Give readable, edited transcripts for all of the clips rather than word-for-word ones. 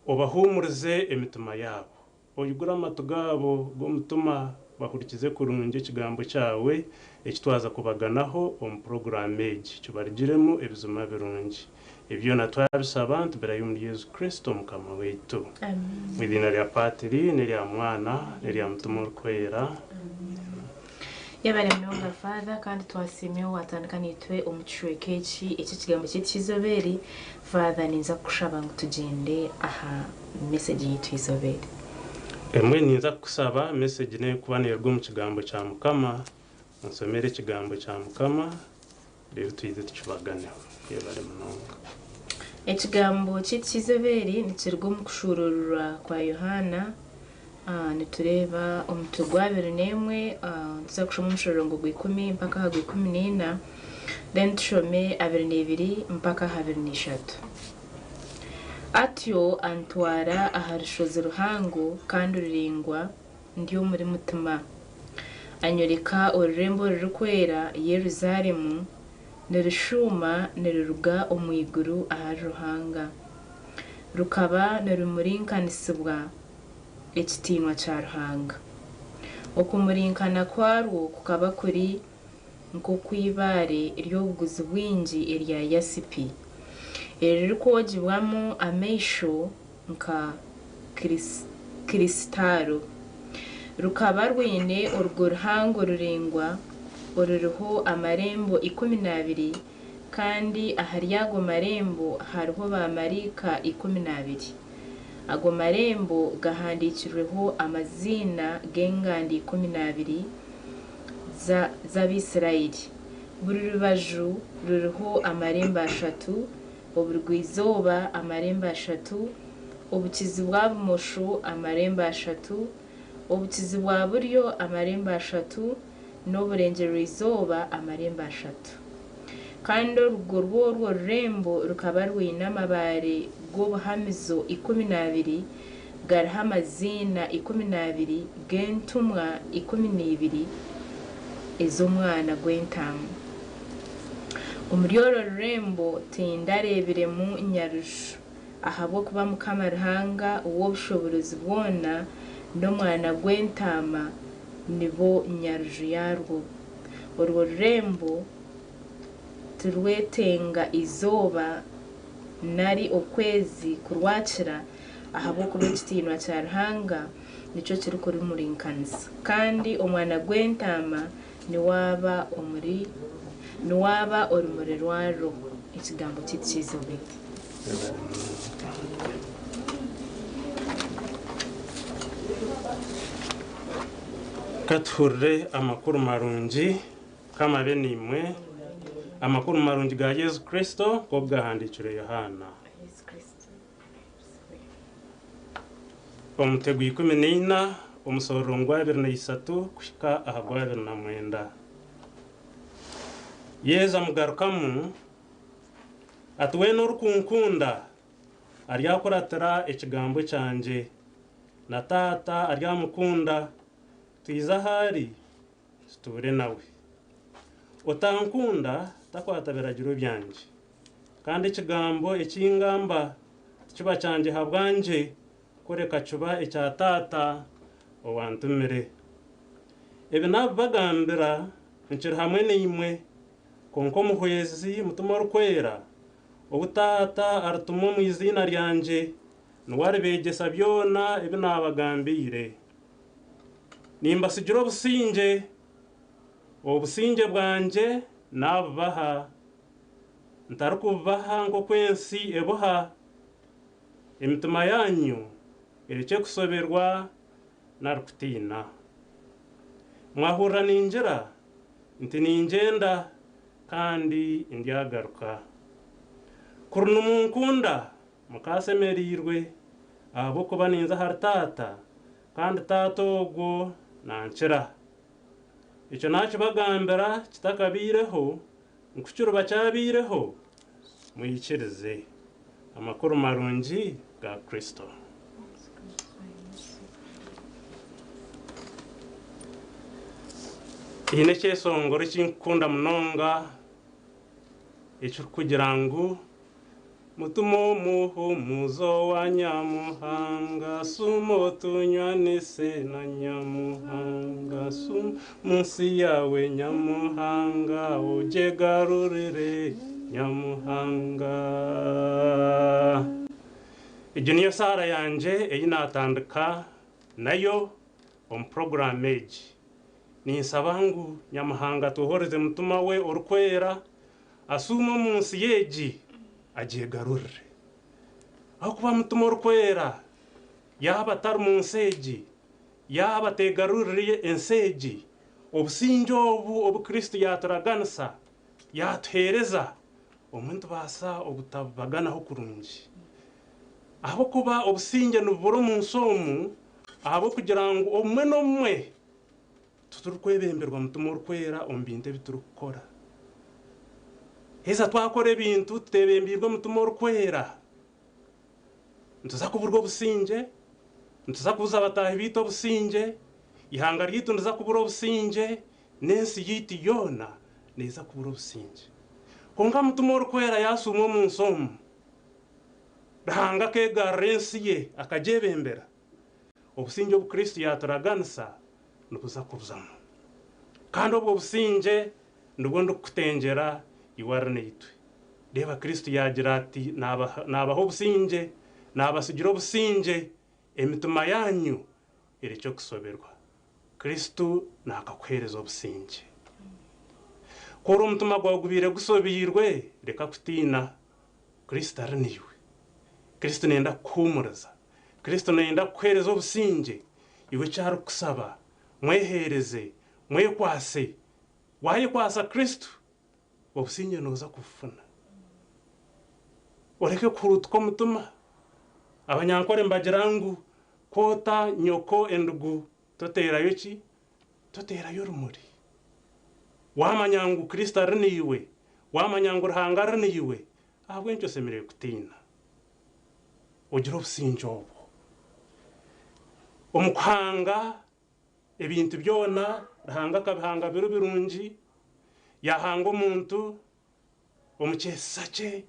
Obahuumurize emitima yaabo. Oigure amatu gaabo g'omutima bahurikize kurungi Ekigambo kyawe eki twaza kubaganaho omu puroguraamu egi, kibarugiremu ebijuma birungi. Ebi byona twabishaba nitubirayo omuri Yesu Kristo Mukama waitu. Omu iziina rya Patiri, n'erya Mwana, n'erya Mutima Orikwera. Amiina. Yebare munonga Father kandi twasiima iwe watandika naitwe omu kicweka eki eky'ekigambo kyaitu ky'eizooba eri. Father ninza kukushaba ngu tugyende aha message yaitu eizooba eri. Emwe ninza kukusaba message n'erikuba neruga omu kigambo kya Mukama, onsomere ekigambo kya Mukama reero twije tukibaganeho. Yebare munonga. Ekigambo kyaitu ky'eizooba eri nikiruga omu kushuuruurirwa kwa Yohaana Nitureeba omutwe gw'abiri n'emwe, nituza kushoma omushororongo gw'ikumi mpaka aha gw'ikumi n'eina, then tushome 22 mpaka aha 23. Atyo antwara aha rushozi ruhango kandi ruraingwa, ndi omuri Mutima. Anyoreka orurembo orurikwera, Yerusaalemu, nirushuuma niruruga omu iguru ahari Ruhanga. Rukaba nirumurinkanisibwa ekitiinwa kya Ruhanga. Okumurinkana kwarwo kukaba kuri nk'okw'eibaare ry'obuguzi bwingi erya yasipi, eririkwogibwamu amaisho nka kirisitaalo. Rukaba rwine orugo ruhango ruraingwa oruriho amarembo 12, kandi ahari ago marembo hariho baamaraika 12. Ago marembo gahandiikirweho amaziina g'enganda 12 z'Abaisraeli. Buri rubaju ruriho amarembo ashatu, oburugwa-izooba amarembo ashatu, obukiizi-bwa-bumosho amarembo ashatu, obukiizi-bwa-buryo amarembo ashatu, n'oburengyerwa-izooba amarembo ashatu. Kandi orugo rw'orwo rurembo rukaba rwine amabaare g'obuhamizo 12, gariho amaziina 12 g'entumwa 12 ez'Omwana gw'Entaama. Omuri orwo rurembo tindareebiremu nyaruju, ahabw'okuba Mukama Ruhanga ow'obushoboorozi bwona n'Omwana gw'Entaama nibo nyaruju yaarwo. Orwo rurembo tirwetenga izooba nari okwezi kurwakira, ahabw'okuba ekitiinwa kya Ruhanga nikyo kirikurumurinkanisa, kandi Omwana gw'Entaama niwe aba omuri niwe aba orumuri rwarwo. Ekigambo kyaitu ky'eizooba eri. Ka tuhurire amakuru marungi. Mukama abe naimwe. Amakuru marungi ga Yesu Kristo nk'oku gahandiikirwe Yohaana. Omutwe gw'ikumi n'eina, omushororongo gw'abiri na ishatu kuhika aha gw'abiri na mwenda. Yesu amugarukamu ati, Weena orikunkunda aryakuratira ekigambo kyangye, na Taata aryamukunda, twije ahu ari, tutuure nawe. Otankunda takwata biragiro byangye. Kandi ekigambo eki ngamba tikiba kyangye habwangye, kureka kiba ekya Taata owantumire. Ebi naabibagambira nkiri hamwe naimwe, kwonka Omuhwezi, Mutima Orikwera, ou Taata arituma omu iziina ryangye, niwe aribeegyesa byona ebi naabagambiire. Nimbatsigira obusingye, obusingye bwangye naabubaha, ntarikububaha nk'oku ensi ebuha. Emitima yaanyu erekye kushoberwa nari kutiina. Mwahurira ningira nti, Ningyenda kandi ndyagaruka. Kuri nimunkunda, mukaashemereirwe, ahabw'okuba ninza ahari Taata, Kandi Taata ogwo nankira. Ekyo nakibagambira kitakabaireho, ngu ku kiriba kyabaireho, mwikirize Amakuru Marungi ga Kristo. Haine ekyeshongoro eki nkukunda munonga ekirikugira ngu. Mutuma omuhumuzo wa Nyamuhanga, suma otunywanise na Nyamuhanga, suma munsi yawe Nyamuhanga, ogyegarurire Nyamuhanga. Egyo niyo saara yangye ei naatandika nayo omu puroguraamu egi. Ninsaba ngu Nyamuhanga atwohoreze Mutima we Orikwera asuume omu nsi egi agyegarurire. Ahabw'okuba Mutima Orikwera yaaba atari mu nsi egi, yaaba ateegarurire ensi egi, obusingye obu obu Kristo yaaturaganisa, yaatuheereza, obumwe nitubaasa obutabubaganaho kurungi. Ahabw'okuba obusingye nibubura omu nsi omu, ahabw'okugira ngu obumwe n'obumwe titurikwebemberwa Mutima Orikwera omu bintu ebi turikukora. Haza twakora ebintu tuteebembeirwe Mutima Orikwera, nituza kuburwa obusingye, nituza kubuza bataahi baitu obusingye, eihanga ryaitu niriza kubura obusingye, n'ensi yaitu yoona neeza kubura obusingye. Kwonka Mutima Orikwera yaashuuma omu nsi omu, Ruhanga akeegarura ensi ye akagyebembera, obusingye obu Kristo yaaturaganisa nibuza kubuzamu. Kandi obwo busingye nibwo ndikukutengyera iwe ari naitwe. Reeba Kristo yaagira ati, Naabaha obusingye, naabatsigira obusingye, emitima yaanyu erekye kusoberwa. Kristo naakakuheereza obusingye. Ku ori omutima gwawe gubaire gusobeirwe, reka kutiina. Kristo ari naiwe. Kristo naayenda kukuhuumuriza. Kristo naayenda kukuheereza obusingye. Iwe eki arikukushaba, mweheereze, mwekwatse. Waayekwatsa Kristo, obusingye nooza kubufuna. Oreke kuhuruutuka omutima. Abanyankore nibagira ngu kwota nyoko endugu toteerayo ki? Toteerayo orumuri. Waamanya ngu Kristo ari naiwe, waamanya ngu Ruhanga ari naiwe, ahabw'enki oshemereire kutiina? Ogire obusingye obwo. Omu kuhanga ebintu byona, Ruhanga akabihanga biri birungi, yaahanga omuntu omu kyeshusha kye,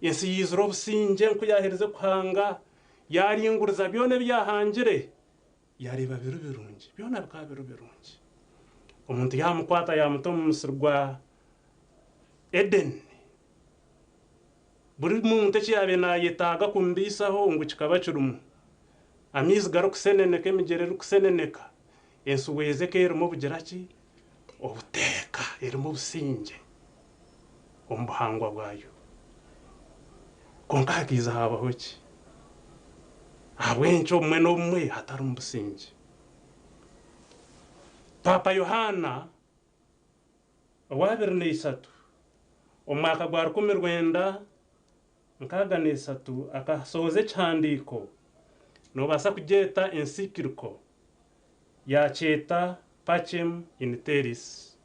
ensi yaizura obusingye nk'oku yaaherize kuhanga, yaaringuriza byona ebi yaahangire, Yaareeba biri birungi. Byona bikaba biri birungi. Omuntu yaamukwata yaamuta omu musiri gwa Edeni. Buri muntu eki yaabaire naayetaaga kumubaisaho ngu kikaba kirimu. Amaizi garikuseneneka, emigyera erikuseneneka, ensi weeza ekaba erimu obugira ki? Obuteeka, erimu obusingye omu buhangwa bwayo. Kwonka hakaija haabaho ki? Ahabw'enki obumwe n'obumwe hatarimu busingye? Paapa Yohaana owa 23 omu mwaka gwa 1963 akasohoza ekihandiiko, noobaasa kugyeta encyclical, yaakyeta Pacem in Terris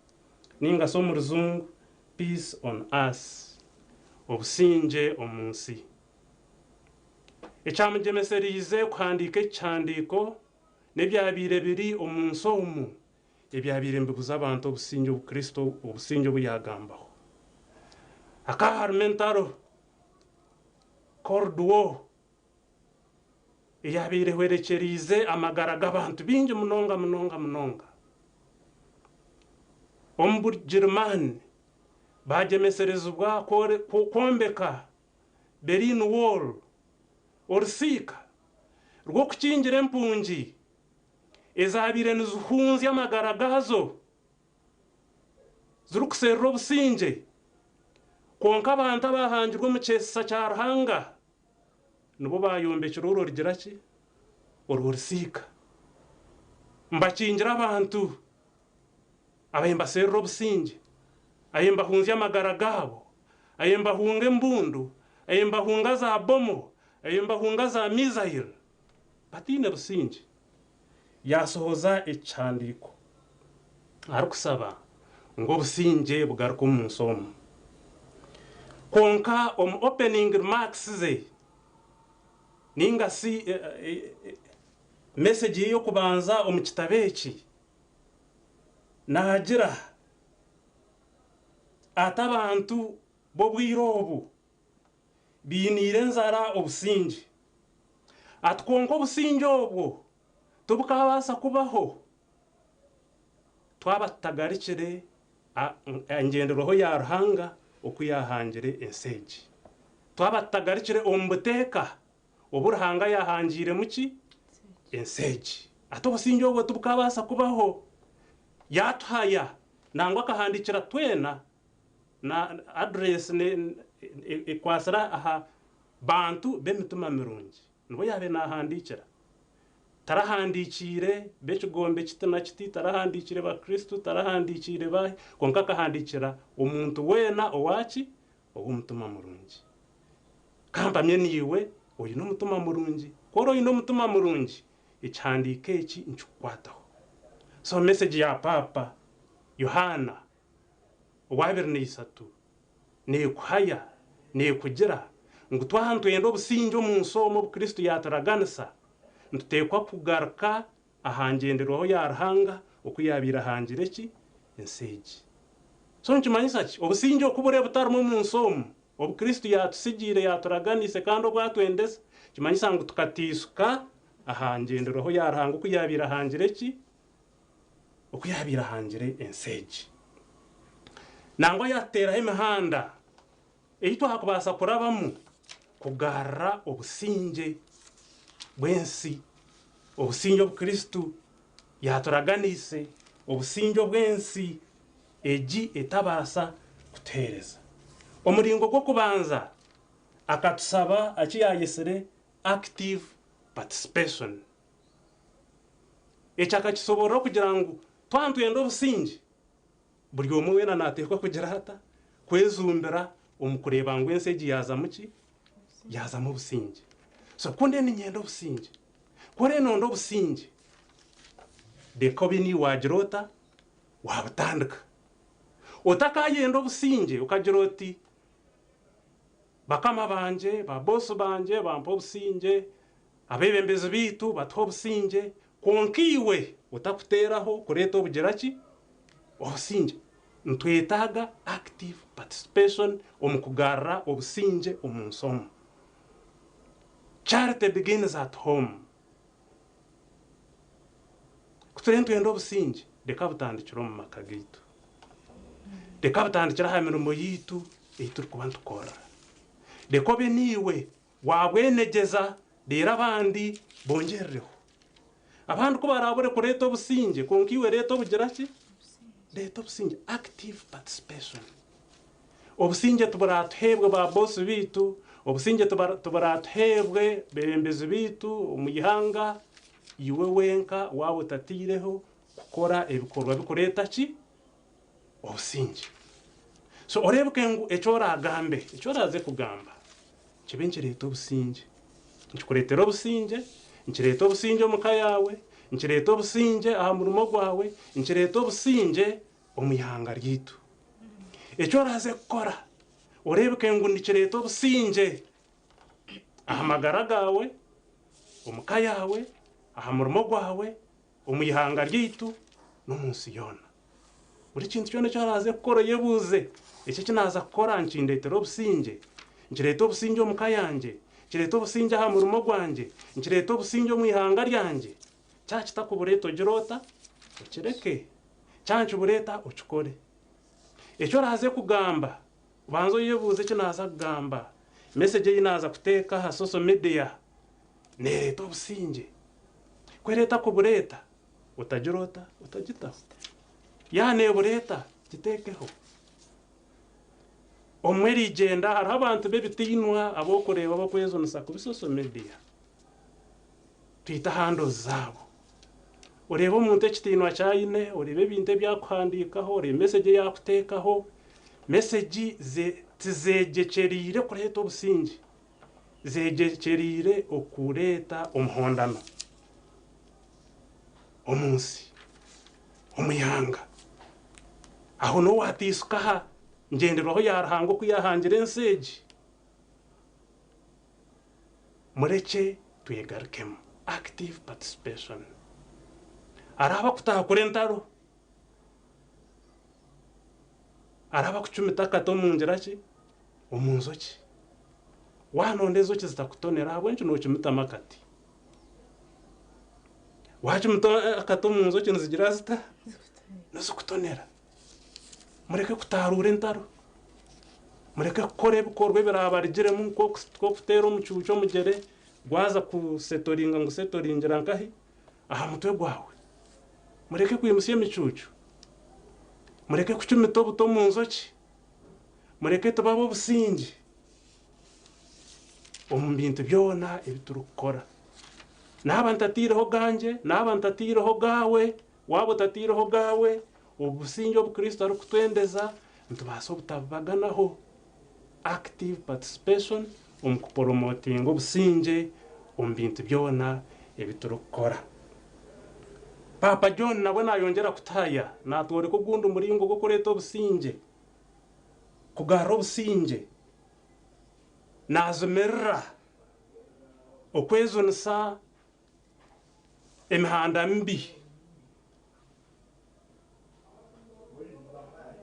nainga shi omu Rujungu Peace on Earth, Obusingye omu Nsi. Ekyamugyemesereize kuhandiika eki kihandiiko n'ebyabaire biri omu nsi omu ebyabaire nibibuza abantu obusingye obu Kristo obusingye obu yaagambaho. Hakaba harimu entaro, Cold War, eyaabaire ehwerekyereize amagara g'abantu baingi munonga munonga munonga. Omu Bugirimaani baagyemeserezibwa kwombeka Berlin Wall, orusiika rw'okukingira empungi ezaabaire nizihunzya amagara gaazo zirikusherura obusingye. Kwonka abantu abaahangirwe omu kyeshusha kya Ruhanga nibo baayombekire orwo rugira ki? Orwo rusiika. Nibakingira abantu Abaye mbaserura obusingye, aye mbahunzya amagara gaabo, aye mbahunga embundu, aye mbahunga za bomo, aye mbahunga za missile, bataine busingye. Yaasohoza ekihandiiko arikusaba ngu obusingye bugaruke omu nsi omu. Kwonka omu opening remarks ze ninga shi message ye y'okubanza omu kitabo eki, Naagira ati abantu b'obwire obu, Bainiire enjara obusingye. Ati kwonka obusingye obwo tibukabaasa kubaho twaba tutagarukire engyenderwaho ya Ruhanga oku yaahangire ensi egi. Twaba tutagarukire omu buteeka obu Ruhanga yaahangiiremu ki? Ensi egi. Ati obusingye obwo tibukabaasa kubaho. Yaatuhaya nangwa akahandiikira twena na address ekwatsire aha bantu b'emitima mirungi. Nibo yaabaire naahandiikira. Tarahandiikiire b'ekigombe kiti na kiti, tarahandiikiire Bakristo, tarahandiikiire baahi, kwonka akahandiikira omuntu weena owa ki? Ow'omutima murungi. Ka mpamye naiwe oine omutima murungi. Ku ori oine omutima murungi, ekihandiiko eki nikikukwataho. So message ya Paapa Yohaana ow'abiri na isatu neekuhaya, neekugira ngu twaba nitwenda obusingye omu nsi omu obu Kristo yaaturaganisa, nituteekwa kugaruka aha ngyenderwaho ya Ruhanga oku yaabaire ahangire ki? Ensi egi. So nikimanyisa ki? Obusingye oku buri butarimu omu nsi omu, obu Kristo yaatutsigiire, yaaturaganiise kandi obu atwendeza, nikimanyisa ngu tukataisuka aha ngyenderwaho ya Ruhanga oku yaabaire ahangire ki? Oku yaabaire ahangire ensi egi. Nangwa yaatuteeraho emihanda ei twakubaasa kurabamu kugarura obusingye bw'ensi, obusingye obu Kristo yaaturaganiise, obusingye obw'ensi egi etabaasa kutuheereza. Omuringo gw'okubanza akatushaba eki yaayetsire active participation. Eki akakisoborora okugira ngu twaba nitwenda obusingye, buri omwe weena naateekwa kugira ata? Kwejumbira omu kureeba ngu ensi egi yaazamu ki? Yaazamu obusingye. So ku ndiyo niinyenda obusingye, ku oriyo nooyenda obusingye, reka obe niiwe waagira ota? Waabutandika. Otakaayenda obusingye okagira oti, Bakama bangye, ba boosi bangye bampa obusingye, abeebembezi baitu batuha obusingye, kwonka iwe otakuteeraho kureeta obugira ki? Obusingye. Nitwetaaga active participation omu kugarura obusingye omu nsi omu. Charity begins at home. Ku turiyo nitwenda obusingye, reka butandikire omu maka gaitu. Reka butandikire aha mirimo yaitu ei turikuba nitukora. Reka obe niiwe waabwenegyeza reero abandi bongyerereho. Abandi ku baraabure kureeta obusingye kwonka iwe reeta obugira ki? Reeta obusingye, active participation. Obusingye tiburatuheebwe ba boss baitu, obusingye tiburatuheebwe bebembezi baitu omu ihanga, iwe wenka waaba otataireho kukora ebikorwa bikureeta ki? Obusingye. So oreebeke ngu eki oraagambe, eki oraaze kugamba kibe nikireeta obusingye. Nikikureetera obusingye, nikireeta obusingye omu ka yaawe, nikireeta obusingye aha murimo gwawe, nikireeta obusingye omu ihanga ryaitu. Eki oraaze kukora oreebeke ngu nikireeta obusingye aha magara gaawe, omu ka yaawe, aha murimo gwawe, omu ihanga ryaitu n'omu nsi yoona. Buri kintu kyona eki oraaze kukora oyebuuze, eki eki naaza kukora nikindeetera obusingye? Nikireeta obusingye omu ka yangye? Nikireeta obusingye aha murimo gwangye? Nikireeta obusingye omu ihanga ryangye? Kyaba kitakubureeta ogire ota? Okireke. Kyaba nikibureeta okikore. Eki oraaze kugamba, banza oyebuuze eki naaza kugamba, mesegi ei naaza kuteeka aha social media neereeta obusingye? Ku ereeta kubureeta, otagira ota? Otagitaho. Yaaba neebureeta, giteekeho. Obumwe erigyenda hariho abantu b'ebitiinwa abu orikureeba barikwejunisa kubi social media. Twite aha handles zaabo. Oreebe omuntu ekitiinwa ki aine, oreebe ebintu ebi arikuhandiikaho, oreebe message ei arikuteekaho. Message ze tizeegyekyereire kureeta obusingye, zeegyekyereire okureeta omuhondano omu nsi, omu ihanga. Aho niho waataisuka aha ngyenderwaho ya Ruhanga oku yaahangire ensi egi. Murekye twegarukemu, active participation. Hariho abakutaakura entaro, hariho abakucumita akati omu ngira ki? Omu njoki. Waanonda enjoki zitakutonera ahabw'enki nookimitamu akati? Waakimita akati omu njoki nizigira zita? Nizikutonera. Mureke kutaaruura entaro. Mureke kukora ebikorwa ebiraabarugiremu nk'okuteera omucuucu omugyere gwaza kusetoringa ngu setoringira nkahi? Aha mutwe gwawe. Mureke kwimutsya emicuucu. Mureke kucumita obuta omu njoki. Mureke tube ab'obusingye omu bintu byona ebi turikukora. Naaba ntataireho gangye, naaba ntataireho gaawe, waaba otataireho gaawe, obusingye obu Kristo arikutwendeza nitubaasa obutabubaganaho. Active participation omu kuporomotinga obusingye omu bintu byona ebi turikukora. Paapa John nabwo naayongyera kutahaya, naatworeka ogundi muringo gw'okureeta obusingye. Kugarura obusingye, naajumirira okwejunisa emihanda mibi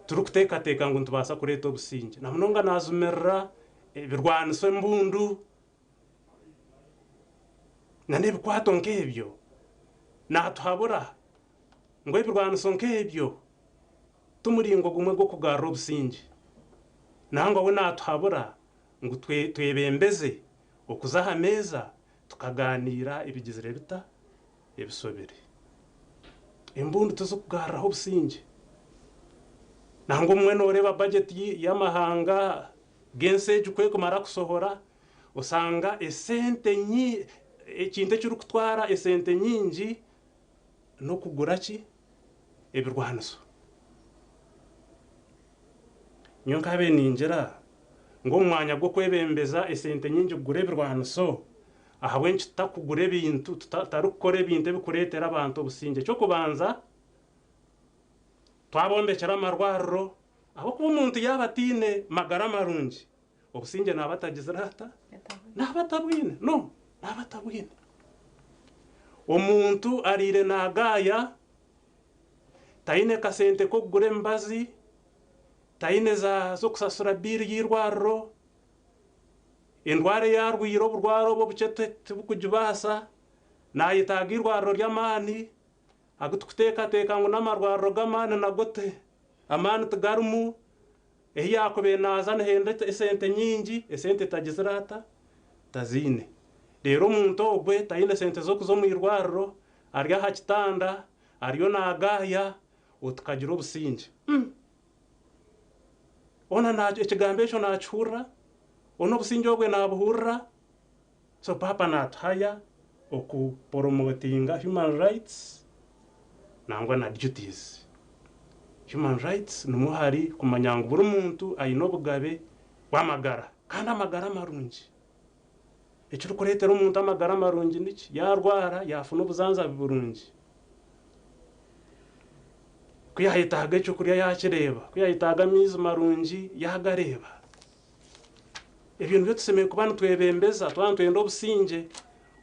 turikuteekateeka ngu nitubaasa kureeta obusingye. Na munonga naajumirira ebirwaniso embundu n'ebikwato nk'ebyo. Naatuhabura ngu ebirwaniso nk'ebyo Ti muringo gumwe gw'okugarura obusingye. Nangwa we naatuhabura ngu twebembeze okuza aha meeza tukagaaniira ebigizire bita ebisobire. Embundu tizikugaruraho obusingye. Nangwa obumwe nooreeba bajeti y'amahanga g'ensi egi ku erikumara kusohora, osanga esente ekintu ekirikutwara esente nyingi n'okugura ki? Ebirwaniso. Nyowe nkaabaire ningira ngu omu mwanya gw'okwebembeza esente nyingi kugura ebirwaniso, ahabw'enki tutarikugura ebintu, tutarikukora ebintu ebirikureetera abantu obusingye? Eky'okubanza, twabombekyera amarwariro, ahabw'okuba omuntu yaaba ataine magara marungi, Obusingye naaba atagizire ata? Naaba atabwine. No, naaba atabwine. Omuntu ariire naagaaya, taine kasente k'okugura emibazi, taine z'okusasura biiru y'eirwariro, endwara ei arwaire oburware obwo obukye tibukugibaasa, naayetaaga eirwariro ry'amaani, agu turikuteekateeka ngu n'amarwariro g'amaani nago amaani tigarimu. Ehi yaakubaire naaza nihenda esente nyingi, esente tagizire ata? Taziine. Reero omuntu ogwe taine sente z'okuza omu irwariro, ari aha kitanda, ariyo naagaaya, otukagira obusingye. Hoona ekigambo ekyo naakihurira? Hoona obusingye obwe naabuhurira? So Paapa naatuhaya oku poromotinga human rights nangwa na duties. Human rights nimwo hari kumanya ngu buri muntu aine obugabe bw'amagara kandi amagara marungi. Ekirikureetera omuntu amagara marungi niki? Yaarwara yaafuna obujanjabi burungi. Ku yaayetaaga eky'okurya yaakireeba, ku yaayetaaga amaizi marungi yaagareeba. Ebyo nibyo tushemereire kuba nitwebembeza twaba nitwenda obusingye.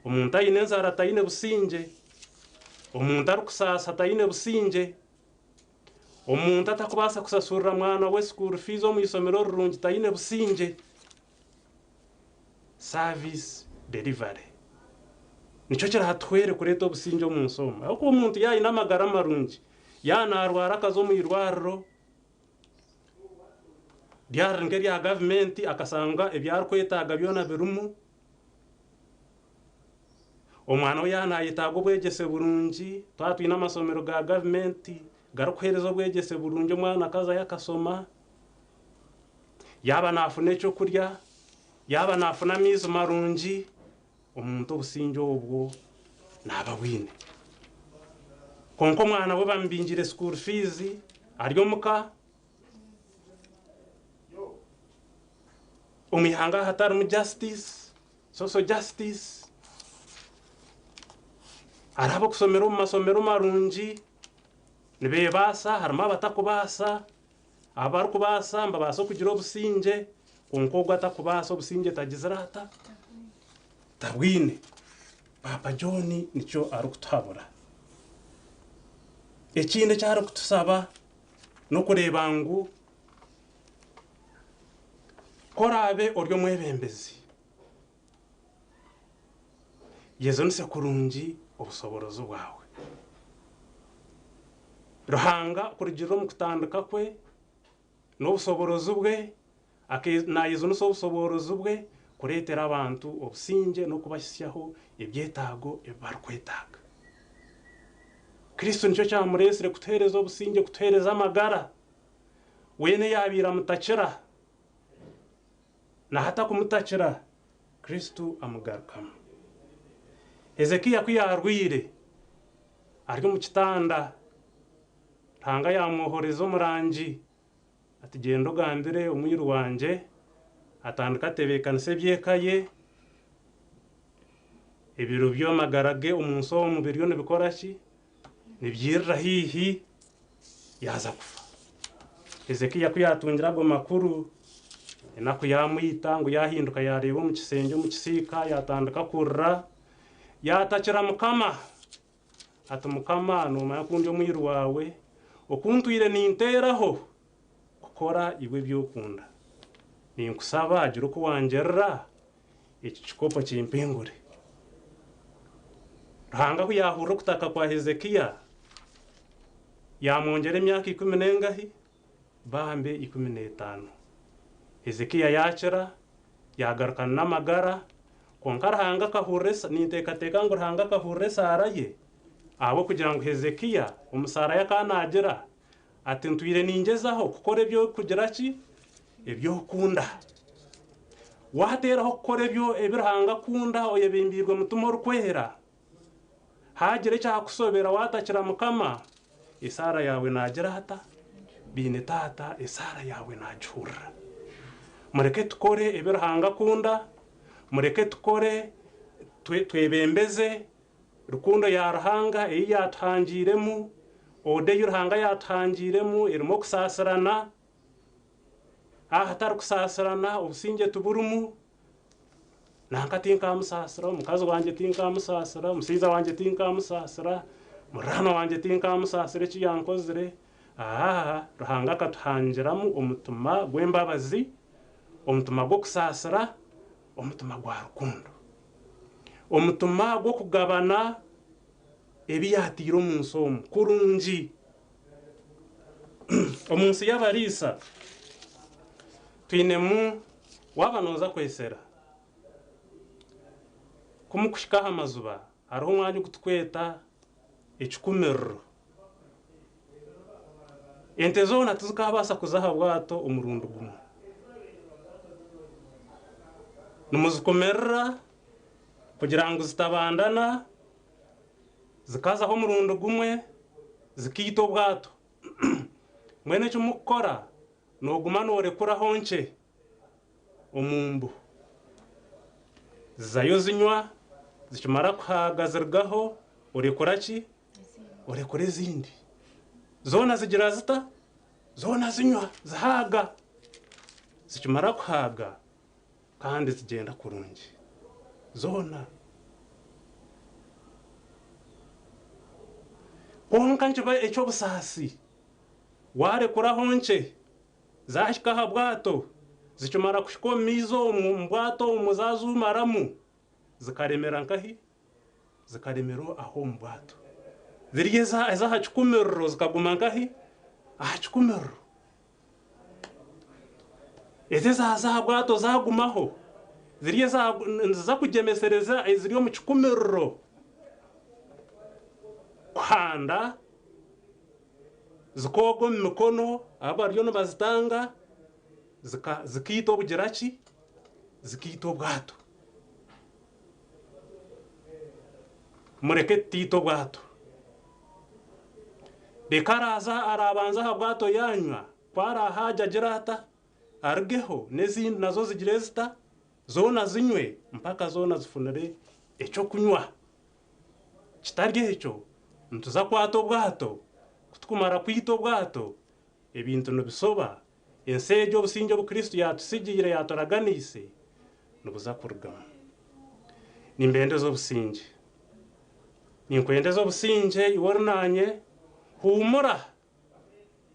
Omuntu aine enjara taine busingye, omuntu arikusaasa taine busingye, omuntu atakubaasa kusasurira mwana we school fees omu ishomero rirungi taine busingye. Service delivery nikyo kiraatuhwere kureeta obusingye omu nsi omu. Ahabw'okuba omuntu yaaba aine amagara marungi, yaaba naarwara akaza omu irwariro, Ryaba riri nk'erya gavumenti akashanga ebi arikwetaaga byona birimu. Omwana we yaaba naayetaaga obwegyese burungi, twaba twine amasomero ga gavumenti garikuheereza obwegyese burungi omwana akazayo akashoma. Yaaba naafuna ekyokurya, yaaba naafuna amaizi marungi, omuntu obusingye obwo naaba abwine. Kwonka omwana we bamubingire school fees ari omuka, Omu ihanga ahatarimu justice, social justice, hariho abakusomera omu masomero marungi nibebaasa harimu abatakubaasa, abarikubaasa nibabaasa okugira obusingye kwonka ogwo atakubaasa obusingye tagizire ata? Tabwine. Paapa John nikyo arikutuhabura. Ekindi eki arikutushaba n'okureeba ngu ku oraabe ori omwebembezi, Yezonise kurungi obusoborozi bwawe. Ruhanga kurugirira omu kutandika kwe n'obusoborozi bwe, nayezonisa obusoborozi bwe kureetera abantu obusingye n'okubahitsyaho ebyetaago ebi barikwetaaga. Kristo nikyo kyamureetsire kutuheereza obusingye, kutuheereza amagara. Weena eyaabaire amutakira, nahati akumutakira, Kristo amugarukamu. Hezekiya ku yaarwaire ari omu kitanda, Ruhanga yaamwohoreza omurangi ati, Gyenda ogambire omwiru wangye atandike atebeekanise eby'eka ye, ebiro by'amagara ge omu nsi omu biriyo nibikora ki? Nibyirira haihi, yaaza kufa. Hezekiya ku yaatungire ago makuru, enaku yaamwita ngu yaahinduka yaareeba omu kishengye omu kisiika, yaatandika kurira, yaatakira Mukama ati, Mukama, noomanya ku ndi omwiru waawe, oku ntwire ninteeraho kukora iwe ebi okunda. Ninkusaba gira oku wangirira, eki kikopo kimpingure. Ruhanga ku yaahurira okutaka kwa Hezekiya, yaamwongyera emyaka ikumi n'engahi? Bambe 15. Hezekiya yaakira, yaagarukana n'amagara, kwonka Ruhanga akahurira esa, ninteekateeka ngu Ruhanga akahurira esaara ye, ahabw'okugira ngu Hezekiya omu saara ye akaba naagira ati, Ntwire ningyezaho kukora ebi orikugira ki? Ebi okunda. Waateeraho kukora ebyo ebi Ruhanga akunda oyebembeirwe Mutima Orikwera, haagira ekyakushobera waatakira Mukama, esaara yaawe naagira ata? Beine taata, esaara yaawe naagihurira. Mureke tukore ebi Ruhanga akunda, mureke tukore twebembeze rukundo ya Ruhanga ei yaatuhangiiremu, oda ei Ruhanga yaatuhangiiremu erimu okusaasirana. Ahatari kusaasirana obusingye tiburimu. Nanka tinkamusaasira, omukazi wangye tinkamusaasira, omushaija wangye tinkamusaasira, muriraanwa wangye tinkamusaasira eki yankozire. Aaha, Ruhanga akatuhangiramu omutima gw'embabazi, omutima gw'okusaasira, omutima gwa rukundo. Omutima gw'okugabana ebi yaataire omu nsi omu kurungi. Omu nsi y'abariisa twinemu waaba nooza kwesera, ku murikuhika aha maziba hariho omwanya ogu turikweta ekikumiriro. Ente zoona tizikaabaasa kuza aha bwato omurundi gumwe. Nimuzikumirira kugira ngu zitabandana zikazaho omurundi gumwe zikaita obwato. Mbwenu eki murikukora nooguma noorekuraho nkye omu mbu. Zizayo zinywa, zikimara kuhaaga zirugaho, orekura ki? Orekura ezindi. Zoona zigira zita? Zoona zinywa, zihaaga. Zikimara kuhaaga kandi zigyenda kurungi zoona. Kwonka nikiba eky'obusaasi waarekuraho nkye zaahika aha bwato, zikimara kuhika omu maizi omwo, omu bwato omwo zaazuumaramu, zikaremera nkahi? Zikaremera aho omu bwato. Ziri ez'aha kikumiriro zikaguma nkahi? Aha kikumiriro. Ezi ezaaza aha bwato zaagumaho, ziri niziza kugyemesereza eziri omu kikumiriro kuhanda, zikooga omu mikono abu bariyo nibazitanga, zikaita obugira ki? Zikaita obwato. Mureke tutaita obwato. Reka araaza araabanza aha bwato yaanywa, ku araahaagye agire ata? Arugeho, n'ezindi nazo zigire zita? Zoona zinywe mpaka zoona zifunire eky'okunywa. Kitari ekyo, nituza kwata obwato, ku tukumara kwita obwato, ebintu nibisoba, ensi egi obusingye obu Kristo yaatutsigiire, yaaturaganiise, nibuza kurugamu. Nimbendeza obusingye. Ninkwendeza obusingye iwe ori naanye, huumura,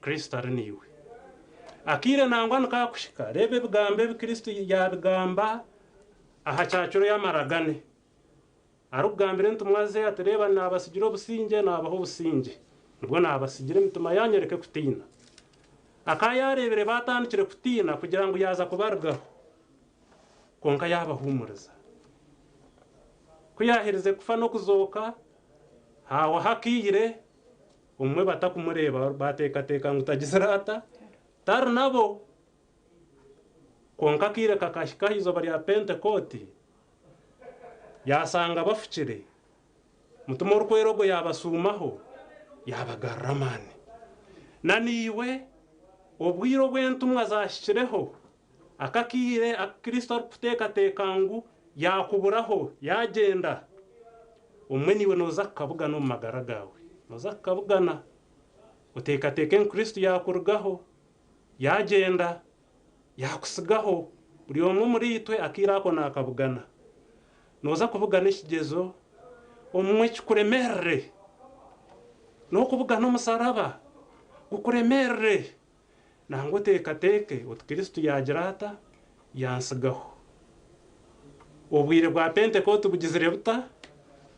Kristo ari naiwe. Akaire nangwa nikakuhika, reeba ebigambo ebi Kristo yaabigamba aha kyakiro y'amaragane. Arikugambira entumwa ze ati, Reeba, naabatsigira obusingye, naabaha obusingye. Nibwo naabatsigira emitima yaanyu ereke kutiina. Akaba yaareebire baatandikire kutiina kugira ngu yaaza kubarugaho. Kwonka yaabahuumuriza. Ku yaaherize kufa n'okuzooka, haahwaho akaire, obumwe batakumureeba baateekateeka ngu tagizire ata? Tari nabo. Kwonka akaire kakahika aha izooba rya Pentekooti, yaashanga bafukire, Mutima Orikwera ogwo yaabashuumaho, yaabagarura amaani. Na naiwe obwire obu entumwa zaahikireho, aka akaire aku Kristo arikuteekateeka ngu yaakuburaho, yaagyenda, obumwe naiwe nooza kukabugana omu magara gaawe. Nooza kukabugana, oteekateeke ngu Kristo yaakurugaho, yaagyenda. Yaakutsigaho, buri omwe omuriitwe akaire ako naakabugana. Nooza kubugana ekigyezo omwe kikuremeerere. N'okubugana omusaraba gukuremeerere. Nangwa oteekateeke oti Kristo yaagira ata? Yantsigaho. Obwire bwa Pentekooti bugizire buta?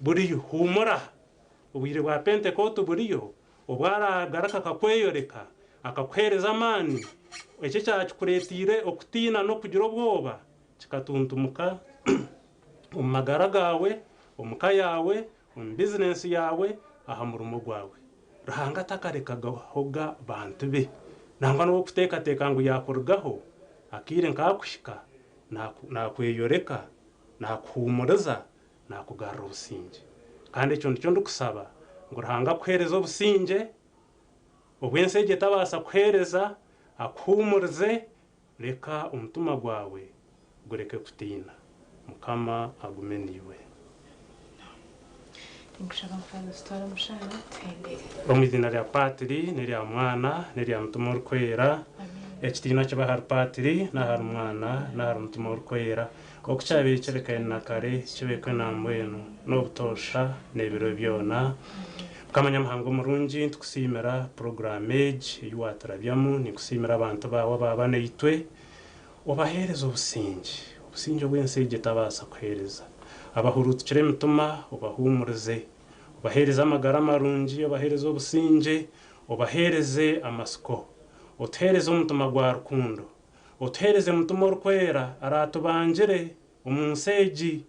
Buriyo. Huumura. Obwire bwa Pentekooti buriyo. Obu araagaruka akakweyoreka, akakuheereza amaani, ekyo ekyakikureeteire okutiina n'okugira obwoba kikatuntumuka omu magara gaawe, omu ka yaawe, omu bizinensi yaawe, aha murimo gwawe. Ruhanga takarekagahoga bantu be. Nangwa n'obu orikuteekateeka ngu yaakurugaho, akaire nk'akuhika, naakweyoreka, naakuhuumuriza, Naakugarura obusingye. Kandi ekyo nikyo ndikusaba, ngu Ruhanga akuheereze obusingye obu ensi egi etabaasa kuheereza, akuhuumurize, reka omutima gwawe gureke kutiina. Mukama agume naiwe. Ninkushaba ngu Father otutware omu shaara tuhendere. Omu iziina rya Paatiri, n'erya Mwana, n'erya Mutima Orikwera. Ekitiinwa kibe ahari Paatiri, n'ahari Mwana, n'ahari Mutima Orikwera, Oku kyabaire kiri kare na kare, kibekwe na mbwenu, n'obutoosha, n'ebiro byona. Mukama Nyamuhanga omurungi, nitukusiimira puroguraamu egi ei waaturabyamu. Ninkusiimira abantu baawe abaaba naitwe. Obaheereze obusingye, obusingye obu ensi egi etabaasa kuheereza. Abahuruutukire emitima obahuumurize. Obaheereze amagara marungi, obaheereze obusingye, obaheereze amatsiko. Otuheereze omutima gwa rukundo. Otuheereze Mutima Orikwera araatubangire omu nsi egi.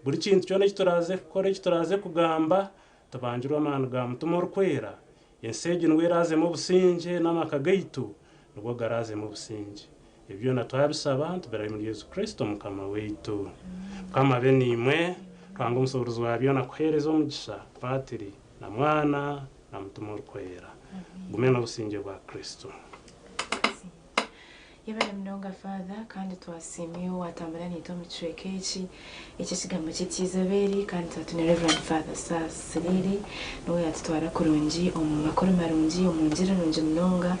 Buri kintu kyona eki turaaze kukora, eki turaaze kugamba, tubangirwe amaani ga Mutima Orikwera. Ensi egi nibwo eraazemu obusingye n'amaka gaitu nibwo garaazemu obusingye. Ebi byona twabisaba nitubirabe omuri Yesu Kristo Mukama waitu. Mukama abe naimwe. Ruhanga Omusoboorozi wa byona akuheereze omugisha, Patiri, na Mwana, na Mutima Orikwera. Ogume n'obusingye bwa Kristo. Yebare munonga Father kandi twasiima iwe owatambura naitwe omu kicweka eki eky'ekigambo ky'eky'eizooba eri kandi twatune Rev Father Saasirire niwe yatutwara kurungi omu makuru marungi omu ngiri nungi munonga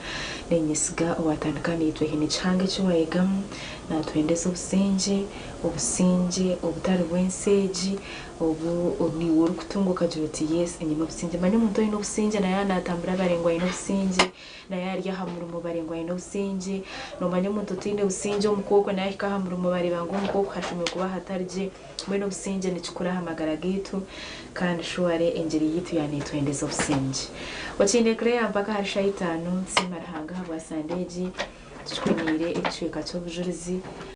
ninyesiga owatandika naitwe haine ekihango eki wayegamu natwendeza obusingye obusingye obutari bw'ensi egi obu naiwe orikutunga okagira oti yes nyine obusingye manya omuntu oine obusingye nawe yaaba natambura bare ngu aine obusingye Nawe ari aha murimo bareeba ngu aine obusingye. Noomanya omuntu otaine busingye omu kwokwe nawe ahika aha murimo bareeba ngu omu kwokwe hashemereire kuba hatari gye. Mbwenu obusingye nikikuru aha magara gaitu kandi shuware engiri yaitu yaaba neetwendeza obusingye. Okiine Claire mpaka ahari shaaha itaano. Nsiima Ruhanga ahabwa Sande egi. Tukikuniire ekicweka ky'obujurizi.